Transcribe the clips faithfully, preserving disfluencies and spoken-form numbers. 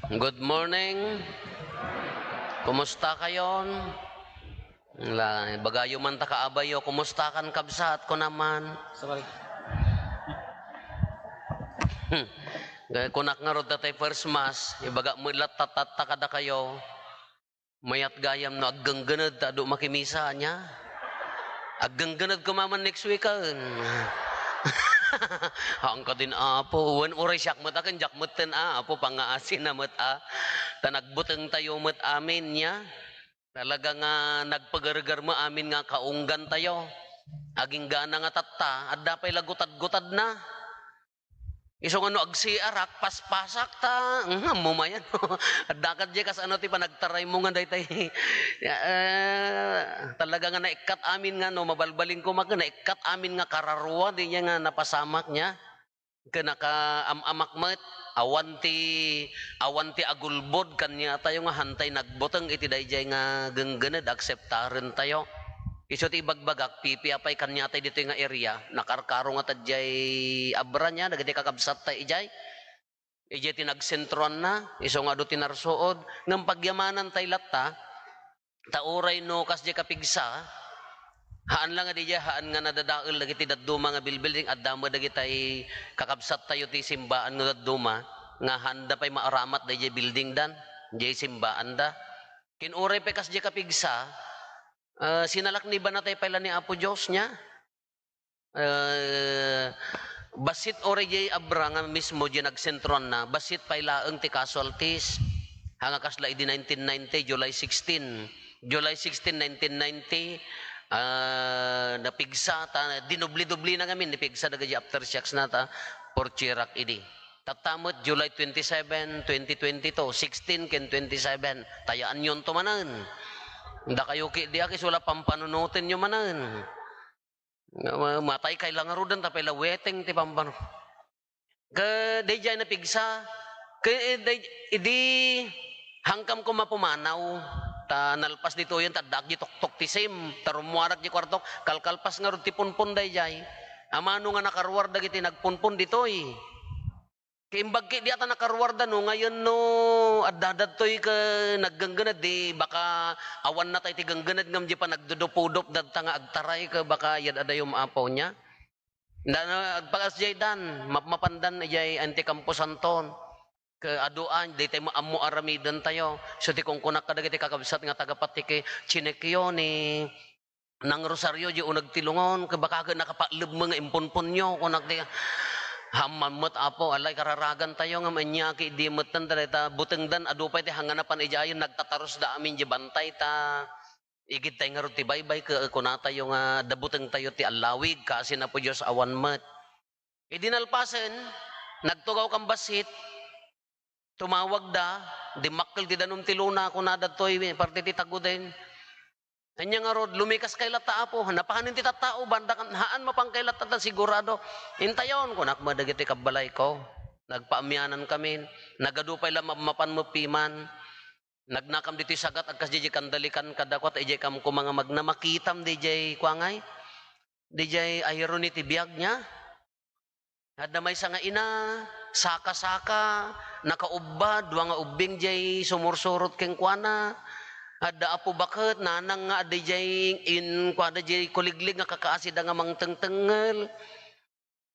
Good morning. Kumusta kayon? La, bagayo man ta kaabayo, kumusta kan kabsat? Kuna man. Sorry. Kunak ngarud ta tay first mass, ibaga met la tatta kadakayo. Mayat gayam no aggenggened ta adu makimisa ania. Aggenggened koma man next week-en. Haan kadin, Apo, wen uray siak met a ken diak metten a, Apo, pangaasina met a. Ta nagbutengtayo met amin nia. Talaga nga nagpagargarma amin nga kaunggantayo. Aginggana nga tatta, adda pay la gutadgutadna. Isu nga no agsiarak, paspasak ta, mm, ammo mayan. Adda kadi kas ano ti panagtaraymo nga daytay, eh, talaga nga naikkat amin nga no, mabalbalin koma ken naikkat amin nga kararua, di nia nga napasamak nia. Ken nakaam-amak met, awan ti, awan ti agulbod kaniatayo nga hantay nagbuteng iti daydiay nga genggened, akseptarentayo. Isu ti ibagbagak, pipiapay kaniatay ditoy nga area, nakarkaro nga tadiay abra nia, dagiti kakabsatta idiay. Idiay ti nagsentroanna, isu nga adu ti narsuod, ngem pagyamanantay latta, ta uray no kasdiay kapigsa, haan la nga didiay, haan nga nadadael dagiti dadduma nga bilbuilding, adda met dagitay kakabsattayo ti simbaan nga dadduma, nga haanda pay maaramat daydiay building dan, diay simbaanda. Ken uray pay kasdiay kapigsa, ah, sinalaknibanatay pay la ni Apo Dios nia. Eh, bassit uray diay abra nga mismo diay nagsentroanna, bassit pay laeng ti casualties. Haan nga kasla idi nineteen ninety, July sixteen. July sixteen, nineteen ninety, ah, napigsa ta, dinubli-dublina ngamin, napigsa dagiti aftershocks na ta, portirak idi. Tatta met, July twenty-seven, twenty twenty-two, sixteen ken twenty-seven, tayaanyonto manen. Dakayo ketdi a, isu la pampanunotenyo manen. Nga ma-, matay kay la ngaruden, ta pay la weteng ti pampano. Ke, daydiay napigsa. Ke, eh, day-, idi, hangkam koma pumanaw. Ta nalpas ditoyen, ta addaak di tuktok ti sim. Ta rummuarak di kuartok, kalkalpas ngarud ti punpon daydiay. Amano nga nakaruar dagiti nagpunpon ditoy. Kaimbag ketdi a ta nakaruarda no, ngayon no adda dadtoy ke naggenggened, di baka awan natay ti genggened ngem di panagdudupudop dadta nga agtaray ke baka yad-adayom Apo nia. Dana agpakas jay dan, mapmapandan jay anti kamposanton. Ke adu a, daytay mo ammo aramidentayo. So ti kunkunak kadagiti kakabsat nga taga-Patiki, chinekyo ni Nang Rosario, di uneg ti lungon, ke baka ket nakapatlebmo nga impunpunyo, kunak ti, "Amam met, Apo, alay kararagantayo ngem ania ketdi metten ta dayta butengdan, adu pay ti hanganapan idiayen, nagtatarusda amin di bantay ta igidtay ngarud ti baybay, ke kunatayo nga adda butengtayo ti allawig, kaasi Apo Dios awan met." Idi nalpasen, nagtugaw kan bassit, tumawagda, dimmakkel ti danum ti luna, kunada, "Toy, parte ti taguden." Ania ngarud, "Lumikas kay latta, Apo. Napahanin ti tattao, banda kan, haan mapan kay latta, ta sigurado." "Intayon," kunak met dagiti kabbalayko. Nagpaamianan kami. Nagadu pay la mapmapan met piman. Nagnakam ditoy sagat, agkas diay kandalikan kadakuat, idiay kam koma nga magna, makitam diay kuangay. Diay irony ti biag nia. Adda maysa nga ina, saka-saka, nakaubba, dua nga ubbing diay sumursurot kenkuana. Adda apo baket, nanang nga adda diay in-, kuada diay kuliglig nga kakaasida nga mangtengtengngel.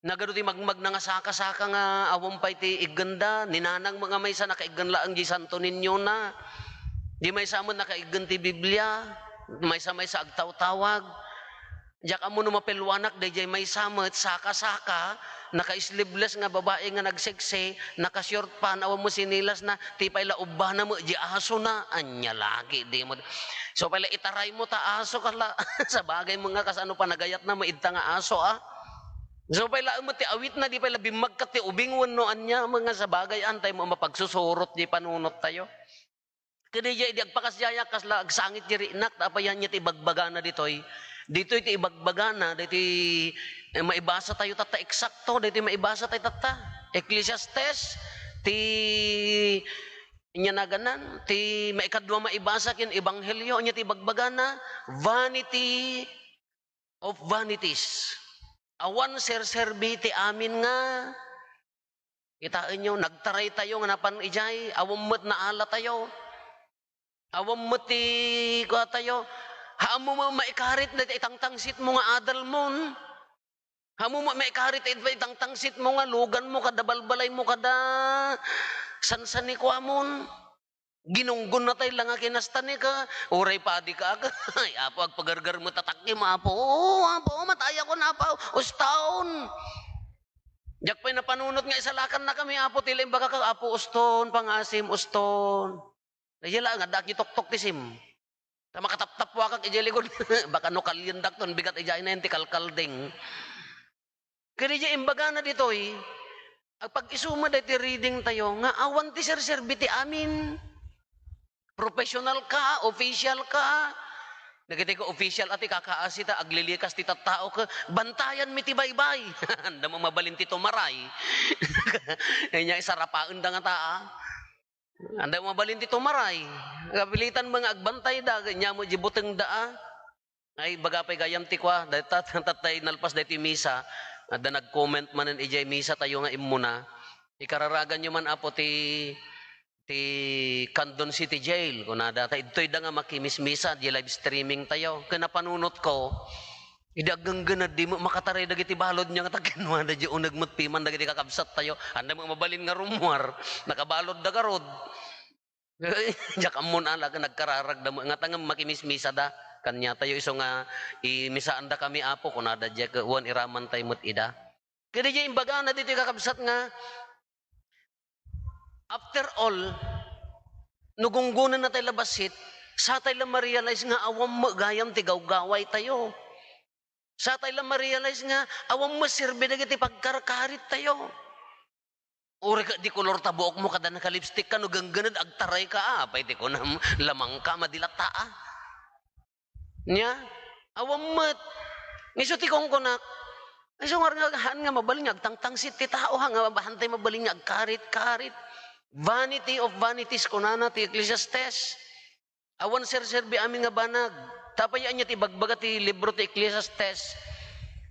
Nagadu ti magmagna nga saka-saka nga awan pay ti iggenda, ni nanang nga maysa nakaiggen laeng diay Santo Niño na. Di maysa met nakaiggen ti Biblia, maysa-maysa agtawtawag. Diak ammo no mapelwanak daydiay maysa met, saka-saka, naka-sleeveless nga babai nga nagseksi, naka-short pant, awan mo sinilas na, ti pay la ubbana met, di aso na, anya lagi, di mo. So pay la itaray mo ta aso ka la, sabagay mo nga kasano panagayat na, maidta nga aso, ah. So pay la met ti awit na, di pay la bimmagkat ti ubing wenno anya, mga sabagay, antay mo mapagsusurot di panunot tayo. Kadi jay, di agpakasdiayak, kasla agsangit di rinak, ta apay ania ti ibagbagana ditoy? Ditoy ti ibagbagana, ditoy, eh, maibasa tayo tatta eksakto, ditoy maibasa tayo tatta. Ecclesiastes, ti, ania naganan, ti maikadua maibasa ken Ebanghelio, ania ti ibagbagana? Vanity of vanities. Awan serserbi ti amin nga Kitaenyo, nagtaraytayo nga napan idiay, awan met naalatayo. Awan met ti kuatayo. Haanmo met maikarit dayta itangtangsitmo nga adalmon. Haanmo met maikarit dayta itangtangsitmo nga luganmo kada balbalaymo kada sansanikuamon. Ginunggon natay la nga kinasta ni ka, uray padi ka, ay, Apo, agpagargar met atakkim, Apo. Oo, Apo, matayakon, Apo. Uston. Diak pay napanunot nga isalakan na kami, Apo, ti la imbagak, Apo, uston, pangasim, uston. Daydiay la nga addaak ti toktok ti sim. Ta makataptappuakak idiay likod. Baka no kaliendakton, bigat idiay na ti kalkalding. Kadi diay imbagana ditoy, agpag-isu met daytoy reading tayo, nga awan ti serserbi ti amin. Professional ka, official ka. Dagiti ka official a ti kakaasi ta aglilikas ti tattao ka, bantayan mi ti baybay. Anda mo mabalin ti tumaray. Kanya isarapaen da nga taa. Anda mo mabalin ti tumaray. Kapilitan mo nga agbantay da, kanya mo di buteng da, ah. Ay, baga pay gayam ti kua, dayta, tatay nalpas daytoy misa, adda nag-comment manen idiay misa tayo nga immuna. Ikararaganyo man, Apo, ti, ti Candon City Jail, kunada. Ta idtoy da nga makimismisa, di live streaming tayo. Kaya napanunot ko, idi aggangganad, di mo makataray dagiti balod niya nga ta kinua da di uneg met piman dagiti kakabsat tayo. Anda mo mabalin nga rummuar, nakabalod da garod. Diak ammon ala nga nagkararagda mo, nga tangem makimismisada. Kaniatayo isu nga imisaan da kami, Apo, kunada diay, ket wen iraman tay met ida. Kadi diay imbagana ditoy kakabsat nga, after all, no gunggonen natay la bassit, satay la ma-realize nga awan met gayam ti gawgaway tayo. Satay la ma-realize nga awan met serbi dagiti pagkarkarit tayo. Uray ket di kolor ta buokmo kada nakalipstick ka, no gangganed agtaray ka, ah, apay ti kunam, lamang ka, madilatta, ah. Nia, awan met. Isu ti kunkunak, isu nga, nga haan nga mabalin nga agtangtangsit ti tao, ha, nga hantay mabalin nga agkarit-karit. Vanity of vanities, kunana ti Ecclesiastes. Awan serserbi amin nga banag. Tapay ania ti ibagbaga ti libro ti Ecclesiastes?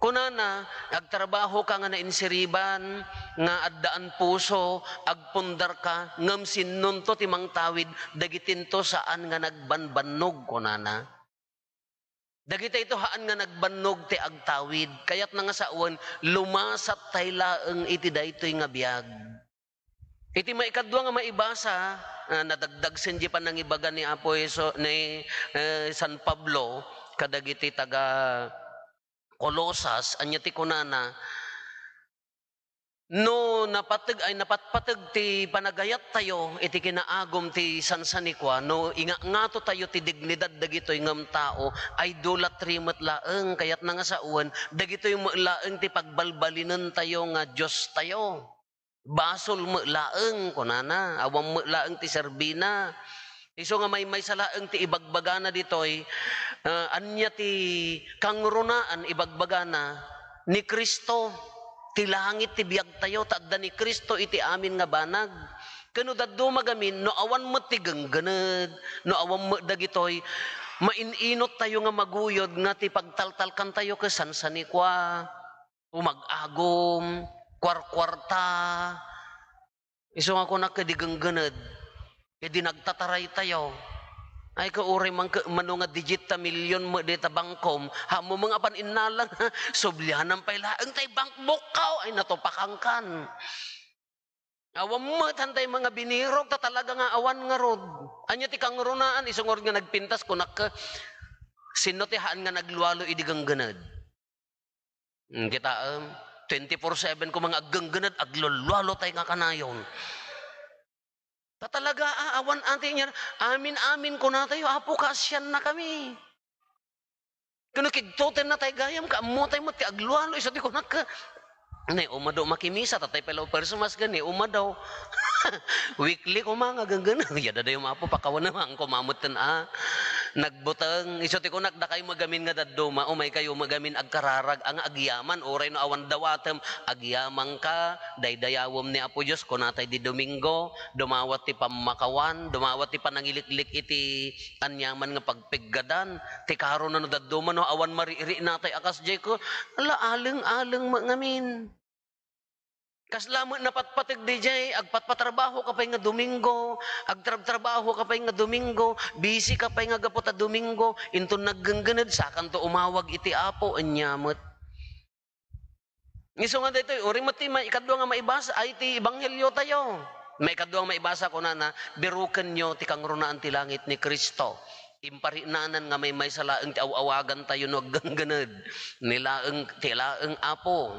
Kunana, agtrabaho ka nga nainsiriban, nga addaan puso, agpundar ka, ngem sinnonto ti mangtawid, dagitinto saan nga nagbanbannog, kunana. Dagitayto haan nga nagbannog ti agtawid. Kayatna nga sawen, lumasat tay laeng iti daytoy nga biag. Iti maikadua nga maibasa, ah, nadagdagsen di panangibaga ni Apo Jesu-, ni, eh, San Pablo kadagiti taga Colosas, ania ti kunana, no napateg-, ay, napatpateg ti panagayattayo iti kinaagum ti sansanikua, no ingangato tayo ti dignidad dagitoy ngem tao, idolatry met laeng, kayatna nga sawen, dagitoy met laeng ti pagbalbalinentayo nga diostayo. Basol met laeng, kunana, awan met laeng ti serbina. Isu nga maymaysa laeng ti ibagbagana ditoy, ah, ania ti kangrunaan ibagbagana ni Cristo. Ti langit ti biagtayo, ta adda ni Cristo iti amin nga banag. Ken no dadduma gamin, no awan met ti genggened, no awan met dagitoy, main-inot tayo nga maguyod nga ti pagtaltalkantayo ket sansanikua. Umag-agum, kuarkuarta. Isu nga kunak, idi genggened, idi nagtataray tayo. Ay, kauray man ke-, mano nga digit ta milyon met dita bangkom, haanmo nga apan innalan, sublianan pay laeng tay bankbook ka, ay, natupakankan. Awan met, hantay mga binirok, ta talaga nga awan ngarud. Ania ti kangrunaan, isu ngarud nga nagpintas, kunak, sinno ti haan nga naglualo idi genggened? Hmm, kitaem, twenty-four seven ko mga aggenggened, aglulualo tay nga kanayon. Ta talaga, ah, awan ati niya, amin-amin ko natayo, Apo, kaasian na kami. Kuno kigtoten na tay gayam, kaammo tay mo ti aglualo, isu ti kunak ka. Ne, umado makimisa, tatay pala o Persumas gani, umado. Weekly ko mga genggened, ya dadayo, Apo, pakawan naman ko mamutin, ah. Nagbuteng, isu ti kunak, dakay magamin nga dadduma, umay kayo magamin agkararag, ang agyaman, uray no awan dawatem, agyaman ka, daydayawem ni Apo Dios, kunatay di Domingo, dumawat ti pammakawan, dumawat ti panangiliklik iti aniaman nga pagpiggadan, ti karo na no dadduma no awan mariri natay a kasdiay ko, ala aleng-aleng met ngamin. Kasla met napatpateg D J, agpatpatrabaho ka pay nga Domingo, agtrabtrabaho ka pay nga Domingo, busy ka pay nga gapu ta Domingo, inton naggenggened, sakanto umawag iti Apo, ania met. Isu nga daytoy, uray met ti maikadua nga maibasa, ay ti ebanghelio tayo. Maikadua nga maibasa, kunana, "Birukenyo ti kangrunaan ti langit ni Cristo." Imparinanan nga maymaysa laeng ti aw-awagan tayo no aggenggened. Ni laeng, ti laeng Apo.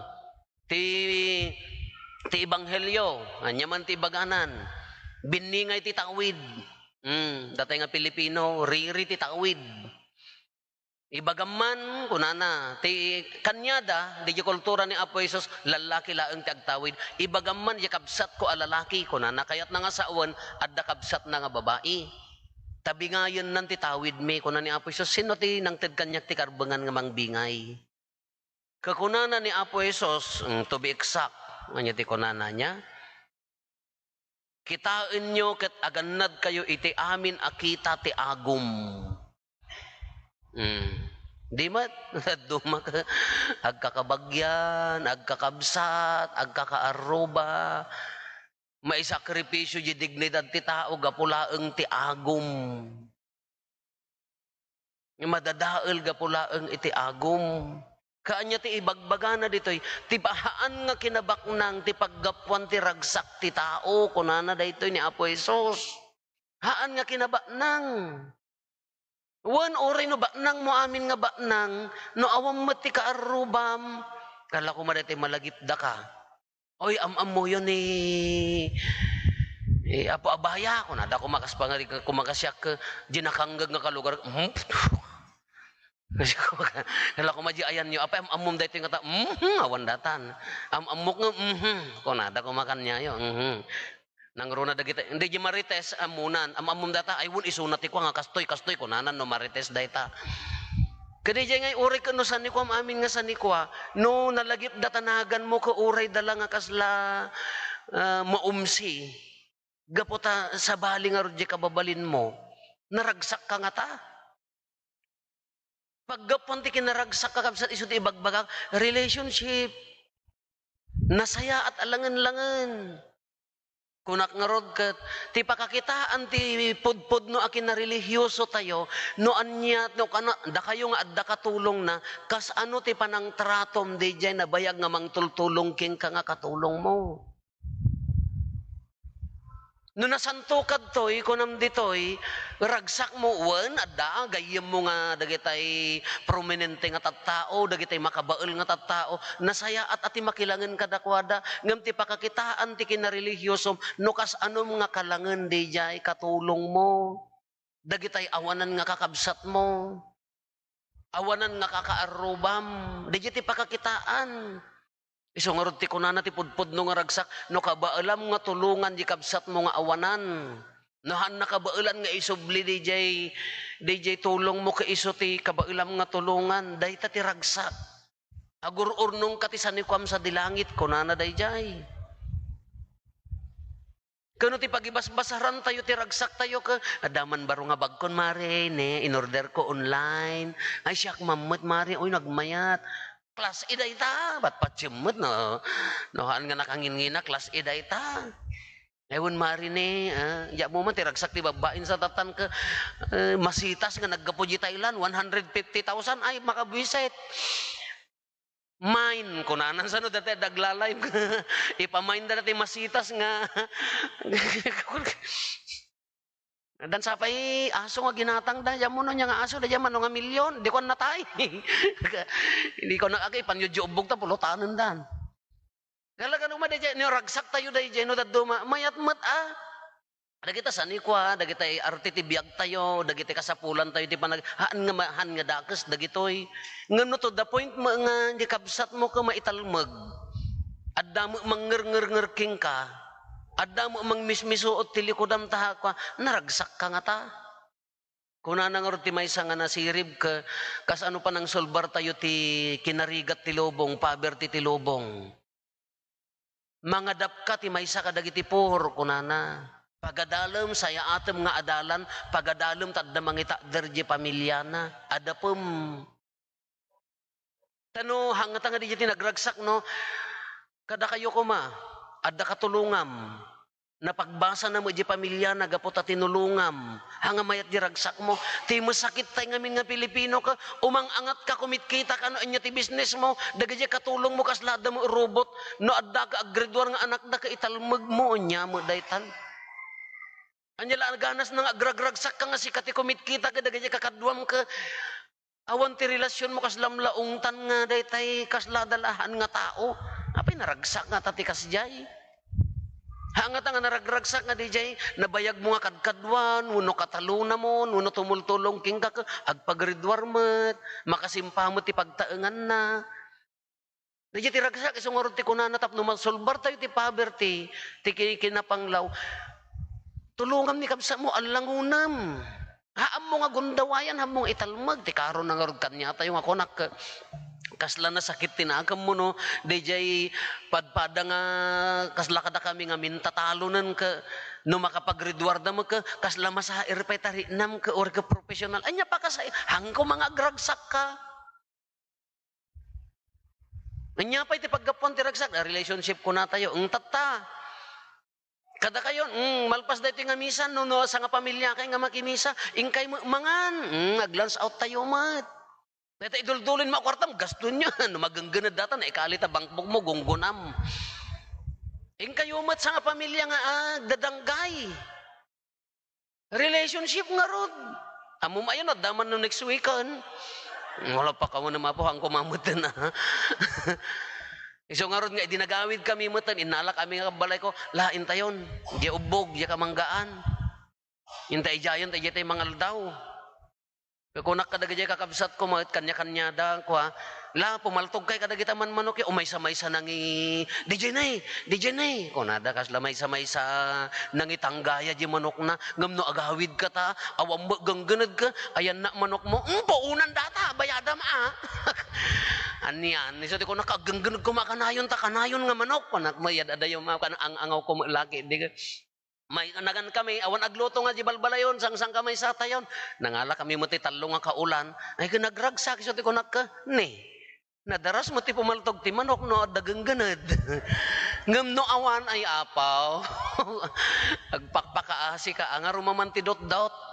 Ti, ti ebanghelio, ania man ti ibaganan, binningay ti tawid. Hmm, datay nga Pilipino, riri ti tawid. Ibagam man, kunana, ti kaniada, di kultura ni Apo Jesus, lalaki laeng ti agtawid. Ibagam man, di kabsatko a lalaki, kunana, kayatna nga sawen, adda kabsatna nga babai. Ta bingayennan ti tawidmi, kuna ni Apo Jesus, sino ti nangted kaniak ti karbengan nga mangbingay? Kakunana ni Apo Jesus, mm, to be exact, ania ti kunana niya? "Kitaenyo ket agannadkayo iti amin a kita ti agum." Mm. Di met, duma ka, agkakabagyan, agkakabsat, agkakaarruba, maisakripisyo di dignidad ti tao gapu laeng ti agum. Madadael gapu laeng iti agum. Kaanya ti ibagbagana ditoy, ti pahaan nga kinabaknang ti paggapuan ti ragsak ti tao, kunana daytoy ni Apo Jesus. Haan nga kinabaknang. Wen, uray no baknang mo amin nga baknang, no awan met ti kaarrubam, kala ko madaytoy malagipda ka. Oy, am-ammoyo ni, eh, Apo Abaya, kunada koma kas pangari-, kumakasiak, eh, di nakanggeg nga kalugar, mhm. Kasi kumaka-, kala ko madi ayanyo, apay am-ammom daytoy nga ta-, mhm, awan datan. Am-ammok nga, mhm, kunada koma kaniayo, mhm. Nangruna dagita, hindi di Marites, ammunan, am-ammom data, ay, wen, isuna ti kua nga kastoy, kastoy, kunanan no Marites dayta. Kadi jay ngay, uray ken no sanikua, amin nga sanikua, no nalagipda ta naganmo ket uray dala nga kasla, ah, maumsi. Gapu ta sabali ngarud jay kababalinmo, naragsakka ngata. Paggapuan ti kinaragsakka, kabsat, isu ti ibagbagak, relationship. Nasayaat a langen-langen. Kunak ngarud ket, ti pakakitaan ti pudpudno a kinarelihiyoso tayo, no ania, no kana-, dakayo nga adda katulongna, kas ano ti panangtratom daydiay nabayag nga mangtultulong kenka nga katulongmo? No nasanto kadtoy, kunam ditoy, ragsakmo, wen, adda, gayyemmo nga dagitay prominente nga tattao, dagitay makabael nga tattao, nasayaat a ti makilangen kadakuada, ngem ti pakakitaan ti kinarelihiosom, no kas-anom nga kalangen daydiay katulongmo, dagitay awanan nga kakabsatmo, awanan nga kakaarrubam, daydiay ti pakakitaan. Isu ngarud ti kunana ti pudpudno nga ragsak, no kabaelam nga tulongan di kabsatmo nga awanan. No haan nakabaelan nga isubli daydiay, daydiay tulongmo ket isu ti kabaelam nga tulongan, dayta ti ragsak. Agur-urnongka ti sanikuam sadi langit, kunana daydiay. Kano ti pagibasbasaran tayo ti ragsak tayo ket, "Adda man baro nga bagkon, Mare, ne, in-order ko online. Ay, siak man met, Mare, oy, nagmayat." Class A dayta, patpatsem met no, no haan nga nakanginngina, class A dayta. Ay, wen, Mare, ne, ah, ya mo man ti ragsak ti babbain sa tatan ket, eh, masitas nga naggapu di Thailand, one hundred fifty thousand, ay, makabuisit. Mine, kunanan sano dati daglalay. Ipamine da dati masitas nga. Dan sapay aso nga ginatang da, diyan mo no niya nga aso, da diyan man no nga milyon, di ko natay. Hindi ko na, agi, panyudyo ubog ta, pulutanan dan. Talaga no, madayjay, no, ragsak tayo dayjay, no, dadduma, mayat met, ah. Dagita sanikua, dagitay arte ti biag tayo, dagitay kasapulan tayo ti panag-, haan nga ma-, haan nga dakes dagitoy. Ngem no to the point mo nga di kabsat mo ka maitalmeg, adda mo mangngerngernger kenka, adda mo mangmismisuot ti likudam ta kua, naragsak ka ngata. Kunana ngarud ti maysa nga nasirib ka, kas ano pa nang solbar tayo ti kinarigat ti lubong, poverty ti lubong. Mangadapka ti maysa kadagiti poor, kunana. Pagadalem, sayaatem nga adalan, pagadalem ta adda mangitakder di pamiliana. Adapem. Ta no, hangata nga di ti nagragsak, no? Kadakayo koma. Adda katulongam. Napagbasanam met diay pamiliana gapu ta tinulongam. Ha nga mayat diay ragsakmo. Ti masakit tay ngamin nga Pilipino ka, umang-angat ka, kumitkita ka no ania ti business mo. Dagiti katulongmo kasla adda met robot. No adda ka aggraduar nga anakda ka italmegmo, ania met daytan. Ania la, ganas na nga agragragsakka nga sika ti kumitkita kadagiti kakaduam ka. Awan ti relasionmo kasla la ungtan nga daytay kasla dalahan nga tao. Apay naragsak nga ta ti kasdiay. Ha nga ta nga naragragsak nga didiay, nabayagmo nga kadkaduan, wenno katalonamon, wenno tumultulong kenka, agpagriduar met, makasimpa met ti pagtaenganna. Daydiay ti ragsak, isu ngarud ti kunana tapno masolbar tayo ti poverty, ti ki-, kinapanglaw. Tulongam ni kabsatmo, allangonem. Haammo nga gundawayan, haammo nga italmek. Ti karona ngarud kaniatayo nga kunak, kasla nasakit ti nakemmo, no? Daydiay padpada nga kasla kadakami nga mintatalonen ket no makapagriduarda met ket kasla masair pay tariknam ket or ket professional. Ania pa kasay, hangko nga agragsakka. Ania pay ti paggapuan ti ragsak? A relationship kunatayo. Eng, tatta. Kadakayo, mm, malpas daytoy nga misa, no, no, sangapamiliakay nga makimisa, inkay met mangan. Mm, ag-lunch out tayo met. Dayta iduldulin mo a kuartam, gastonyo. No magenggened data, naikali ta bankbokmo, gunggonam. Inkayo met sangapamilia nga agdadanggay. Relationship ngarud. Ammom ayan, adda man no next weekend. Wala pa ka man mapo, hangko mameten, ah. Isu ngarud nga idi nagawid kami meten, innalak kami nga kabalayko, lain tayon, diay ubbog, diay kamanggaan. Intay idiayon, tay diay tay mangaldaw. Kunak kadagiti kakabsatko, met kanya-kanyada, kua, la, pumaltogkay kadagita manmanok, ya, umaysa-maysa nangi-, "Didiay nay, didiay nay," kunada, kasla maysa-maysa nangitanggaya di manokna, ngem no agawid ka ta, awan met genggened ka, ayanna manokmo, "Hmm, puonan data, bayadam, a." Anian, isu ti kunak, "Aggenggened koma kanayon ta, kanayon nga manok," kunak, mayad adayo, ma-, kan-, ang-angaw ko met laki, di ka, May, nagan kami, awan agluto nga di balbalayon, sangsangkamaysatayon. Nangala kami met ti tallo nga kaulan. Ay, ket nagragsak, isu ti kunak ket, ni, nadaras met ti pumaltog ti manok no adda genggened. Ngem no awan, ay apaw. Agpakpakaasi ka, a, nga rumaman ti dotdot.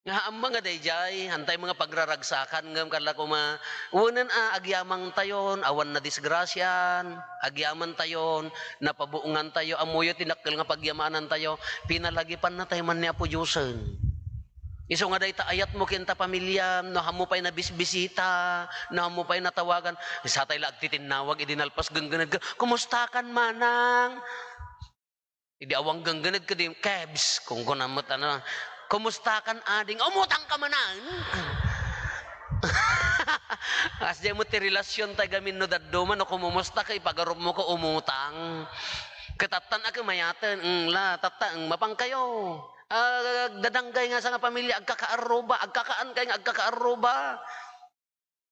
Nga amma nga daydiay, hantay mga pagraragsakan, ngem kala koma, wenen a, agyamang tayon, awan nadisgrasian, agyaman tayon, napabuongan tayo, ammoyo ti dakkel nga pagyamanan tayo, pinalagipan na tayo man ni Apo Diosen. Isu nga dayta ayat mo ken ta pamilya, no hammo pay nabisbisita, no hammo pay natawagan, satay la agtitinnawag idi nalpas genggened ka, "Kumusta kan, manang?" Idi awan genggened kadi, "Kebs," kungkuna met, ano, "Kumusta kan, ading?" "Umutang ka manen." Kasdiay met ti relasyon tayo gamin no dadduma, no kumumusta ka, ipagarupmo ka umutang. Ket tattan a kemayaten, "Eng, la, tatta, eng, mapan kayo." Ah, agdadanggay nga sangapamilia, agkakaarruba, agkakaan kay nga agkakaarruba.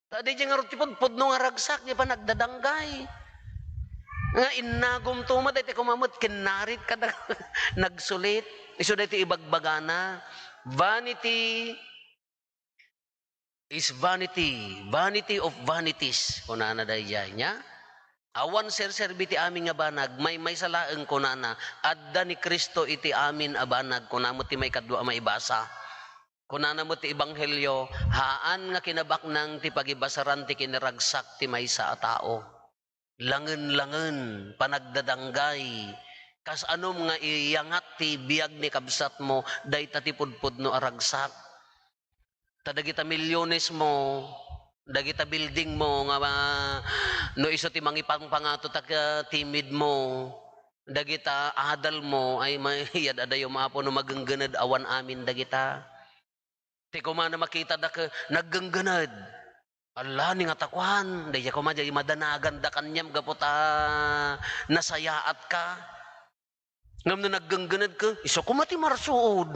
Ta diay ngarud ti pudpudno nga ragsak, diay panagdadanggay. Nga innagum to met, daytoy koma met kinnarit kada nagsulit. Isu daytoy ibagbagana, "Vanity is vanity, vanity of vanities," kunana daydiay, nia. Awan serserbi ti amin nga banag, maymaysa laeng, kunana, adda ni Cristo iti amin a banag, kuna met ti maikadua a maibasa. Kunana met ti Ebanghelio, "Haan nga kinabaknang ti pagibasaran ti kinaragsak ti maysa a tao." Langen-langen, panagdadanggay, kas-anom nga iyangat ti biag ni kabsatmo, dayta ti pudpudno a ragsak. Ta dagita milyones mo, dagita building mo nga ma-, no isu ti mangipangpangato ta ka-, timid mo, dagita adal mo, ay, mayad-adayo, Apo, no magenggened awan amin dagita. Ti kumana makitada ket naggenggened. Ala, ni nga takuan, daydiay koma, diay madanaganda kaniam gapu ta nasayaatka. Ngem no naggenggened ka, isu koma ti marsuod.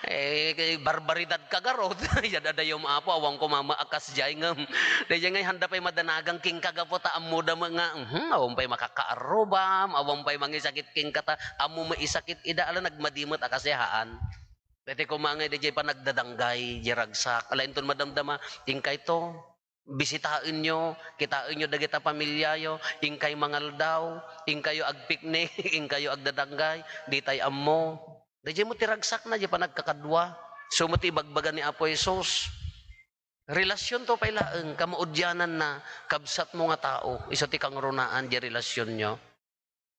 Eh, kay barbaridad ka garud. Yad-adayo, Apo, awan koma maakasdiay ngem. Daydiay ngay handa pay madanagan kenka gapu ta ammoda met nga, mhm, awan pay makakaarrubam, awan pay mangisakit kenka ta ammo maisakit ida, ala nagmadi met a kasdiay haan. Daytoy koma nga daydiay panagdadanggay, diay ragsak. Ala inton madamdama, inkayto. Bisitaenyo, kitaenyo dagita pamilyayo, inkay mangaldaw, inkayo agpiknik, inkayo agdadanggay, ditay ammo. Daydiay mo ti ragsakna, diay panagkakadua. Isu mo ti ibagbaga ni Apo Jesus. Relasionto pay laeng, kamaudiananna, kabsatmo nga tao. Isu ti kangrunaan, diay relasionyo.